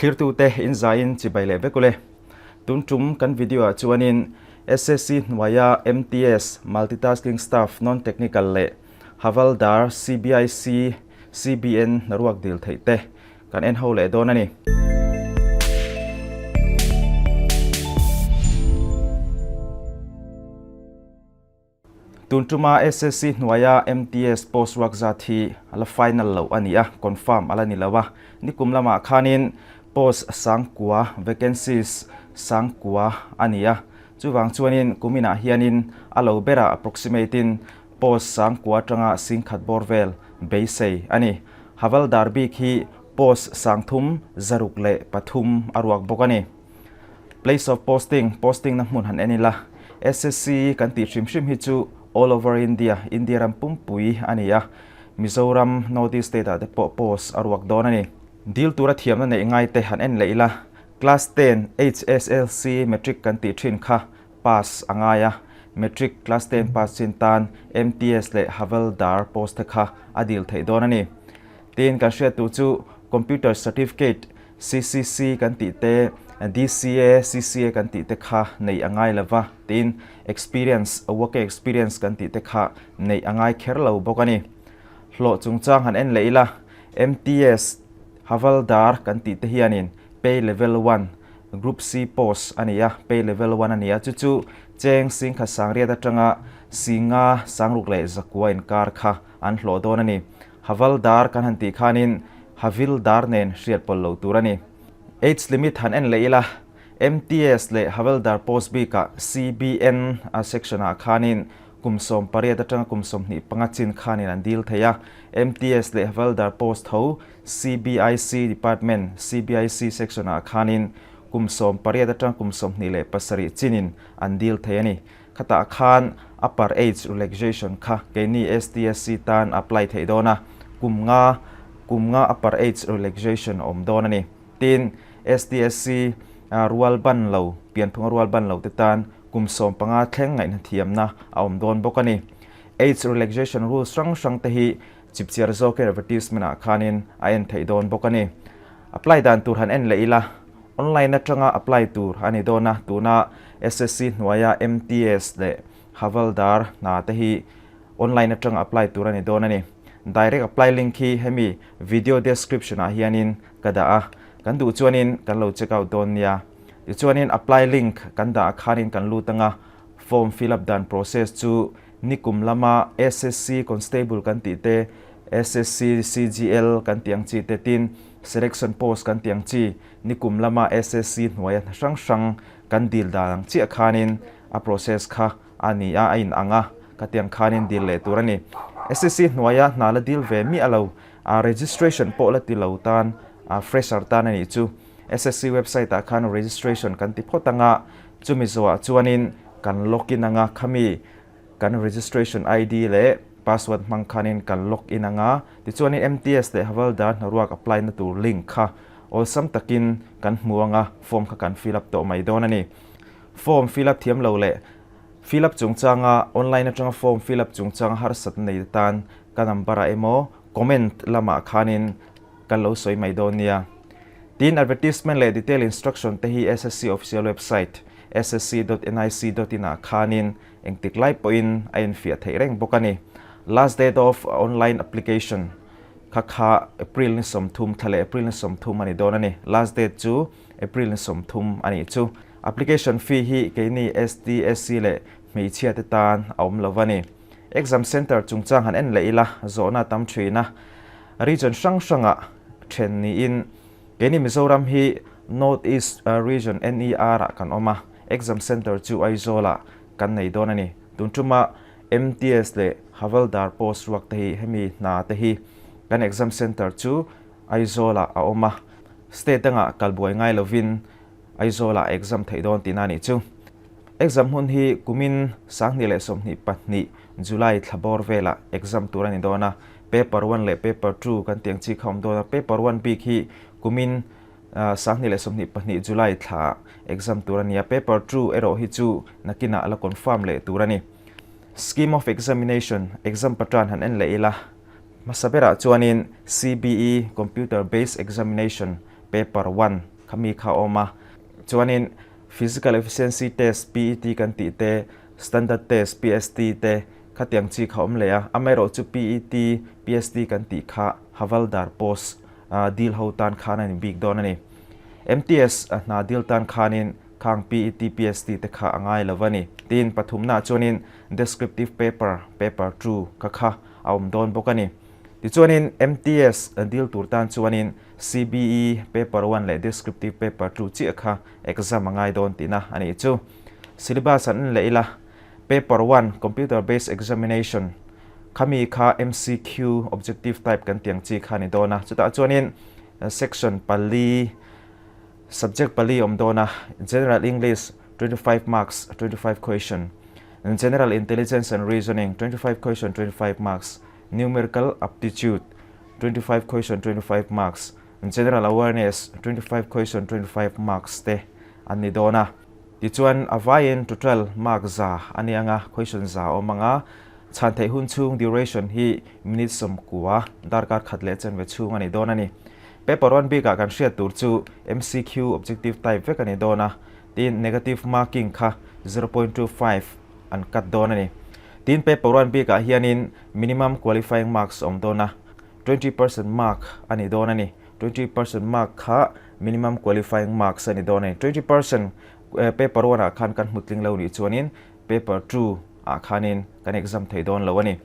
Thlirtute in zaiin chibai leh vek ule. Tun tum kan video ah chuanin SSC hnuaia MTS, Multitasking Staff Non-Technical leh Havaldar CBIC CBN hnaruak dil theih te kan en ho leh dawn a ni. Tun tuma SSC hnuaia MTS post ruak zat hi a la final loh a ni a, confirm a la ni lo a. Nikum lamah khanin post sangkua, vacancies, sangkua a ni a. Chuvang chuanin kuminah hianin a lo berah approximate in post sangkua atanga singkhat bawr vel beisei a ni. Havaldar bik hi post sangthum, 603 a ruak bawk a ni. Place of posting, posting na hmun han en ila, SSC kan tih hrim hrim hi chu all over India, India ram pumpui a ni a, Mizoram, North East state ah te pawh post a ruak dawn a ni. Dil tura thiamna neih ngai te han en leh ila, Class 10 HSLC Matric kan tih thin kha pass a ngai a, Matric Class 10 pass chin tan MTS leh Havaldar post te kha a dil theih dawn a ni. Tin, kan hriat tur chu Computer Certificate CCC kan tih te, DCA, CCA kan tih te kha neih a ngai lova, tin experience, working experience kan tih te kha neih a ngai kher lo bawk a ni. Hlawh chungchang han en leh ila, MTS, Havaldar kan tih te hianin pay level one, Group C post a ni a, pay level one a ni a, chu chu cheng singkhat sangriat atanga singa sangruk leh zakua inkar kha an hlawh dawn a ni. Havaldar kan han tih khanin Havildar nen hriat pawlh loh tur a ni. Age limit han en leh ila, MTS leh Havildar post bikah CBN a section ah khanin kum 18 atanga kum 25 chin khanin an dil thei a, MTS leh Havildar post tho CBIC department, CBIC section ah khanin kum 18 atanga kum 27 chinin an dil thei a ni. Khatah khan upper age relaxation kha keini STSC tan apply theih dawn a, kum nga kum nga upper age relaxation a awm dawn a ni. Tin, STSC rual ban lo, pianphunga rual ban lo te tan kum 15 thleng ngaihna thiamna a awm dawn bawk a ni. Age relaxation rules hrang hrang te hi chipchiar zawkin advertisement ah khanin a en theih dawn bawk a ni. Apply dan tur han en leh ila, Online atanga apply tur a ni dawn a, tuna SSC hnuaia MTS leh Havaldar hna te hi online atanga apply tur a ni dawn a ni. Direct apply link hi hemi video description ah hianin ka dah a, kan duh chuanin kan lo check out dawn nia. Tichuanin apply link kan dah ah khanin kan lut anga form fill up dan process chu nikum lama SSC Constable kan tih te, SSC CGL kan tih ang chi te tin Selection post kan tih ang chi, nikum lama SSC hnuaia hna hrang hrang kan dil dan ang chiah khanin a process kha a ni a, a in ang a, khatiang khanin dil leh tur a ni. SSC hnuaia hna la dil ve miah lo, a registration pawh la ti lo tan, a fresher tan a nih chu. SSC website ah khan registration kan ti phawt ang a, chumi zawhah chuanin kan login ang a, khami Kan registration ID leh password hmang khanin kan log in anga, tichuanin MTS leh Havaldar hnaruak apply na tur link kha awlsam takin kan hmu anga, form kha kan fill up tawh mai dawn a ni. Form fill up thiam lo leh fill up chungchanga online atanga form fill up chungchanga harsatna nei te tan ka number ah emaw comment lamah khanin kan lo sawi mai dawn nia. Tin, advertisement leh detail instruction te hi SSC official website ssc.nic.in ah khanin Engtik lai pawhin a infiah theih reng bawk a ni. Last date of online application kha kha April ni 30 thla leh April ni 30 a ni dawn a ni. Last date chu April ni 30 a nih chu. Application fee hi keini ST, SC leh hmeichhia te tan a awm lo va ni. Exam center chungchang han en leh ila zawhna a tam thin a. Region hrang hrangah then niin keini Mizoram hi North East Region, NER, ah kan awm a. Exam Center chu Aizawl-ah kan nei dawn a ni. Tun tuma MTS leh Havaldar post ruak te hi hemi hna te hi kan exam center chu Aizawl-ah a awm a. State dangah kal buai ngai lovin Aizawl-ah exam theih dawn tihna a nih chu. Exam hmun hi kumin 2022 July thla bawr velah exam tur a ni dawn a. Paper one leh paper two kan tih ang chi kha a awm dawn a. Paper one bik hi kumin 2022 July thla exam tur a ni a, paper 2 erawh hi chu nakinah a la confirm leh tur a ni. Scheme of examination, exam pattern han en leh ila, hmasa berah chuanin CBE, Computer Based Examination, paper 1. Khami kha a awm a. Chuanin Physical Efficiency Test, PET, kan tih te, Standard Test, PST, te khatiang chi kha awm leh a. Amaherawhchu PET, PST kan tih kha Havaldar post dil ho tan khan a ni bik dawn a ni. MTS hna dil tan khanin khang PET, PST te kha a ngai lo a ni. Tin, pathumnaah chuanin Descriptive Paper, Paper 2, kha kha a awm dawn bawk a ni. Tichuanin MTS dil tur tan chuanin CBE Paper 1 leh Descriptive Paper 2 chiah kha exam a ngai dawn tihna a nih chu. Syllabus an en leh ila, Paper 1 Computer Based Examination khami kha MCQ Objective Type kan tih ang chi kha a ni dawn a, chutah chuanin Section pali, Subject pali awm dawn a, General English 25 marks 25 question, General Intelligence and Reasoning 25 question 25 marks, Numerical Aptitude 25 question 25 marks, General Awareness 25 question 25 marks te an ni dawn a. Tichuan a vaiin total mark za a ni anga question za a awm anga chhan theih hun chhung duration hi minute 90 darkar khat leh chanve chhung a ni dawn a ni. Paper 1 bikah kan hriat tur chu MCQ objective type vek a ni dawn a, tin negative marking kha 0.25 an cut dawn a ni. Tin paper 1 bikah hianin minimum qualifying marks a awm dawn a, 20% mark a ni dawn a ni. 20% mark kha minimum qualifying marks a ni dawn a ni. 20% paper 1 ah khan kan hmu tling lo nih chuanin paper 2 ah khanin kan exam thei dawn lo a ni.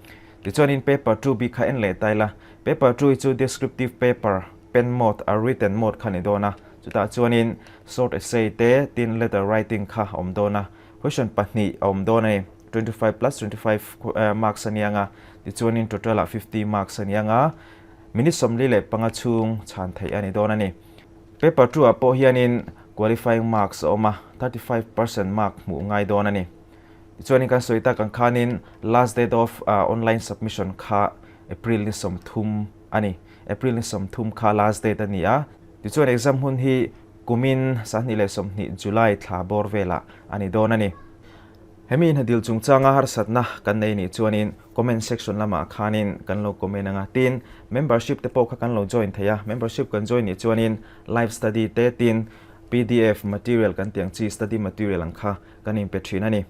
Tichuanin paper 2 bik kha en leh ta ila, paper 2 hi chu descriptive paper, pen mode a written mode kha a ni dawn a, chutah chuanin short essay te tin letter writing kha a awm dawn a, question pahnih a awm dawn a ni, 25 plus 25 marks a ni ang a, tichuanin total ah 50 marks a ni ang a, minute 45 chhung chhan theih a ni dawn a ni. Paper 2 ah pawh hianin qualifying marks a awm a, 35% mark hmuh ngai dawn a ni. Tichuanin kan sawi tak ang khanin last date of online submission kha April ni 30 a ni. April ni 30 kha last date a ni a. Tichuan exam hun hi kumin 2020 July thla bawr velah a ni dawn a ni. Hemi inhadil chungchanga harsatna kan nei nih chuanin comment section lamah khanin kan lo comment ang a. Tin, membership te pawh kha kan lo join thei a. Membership kan join nih chuanin live study te tin pdf material kan tih ang chi study material ang kha kan inpe thin a ni.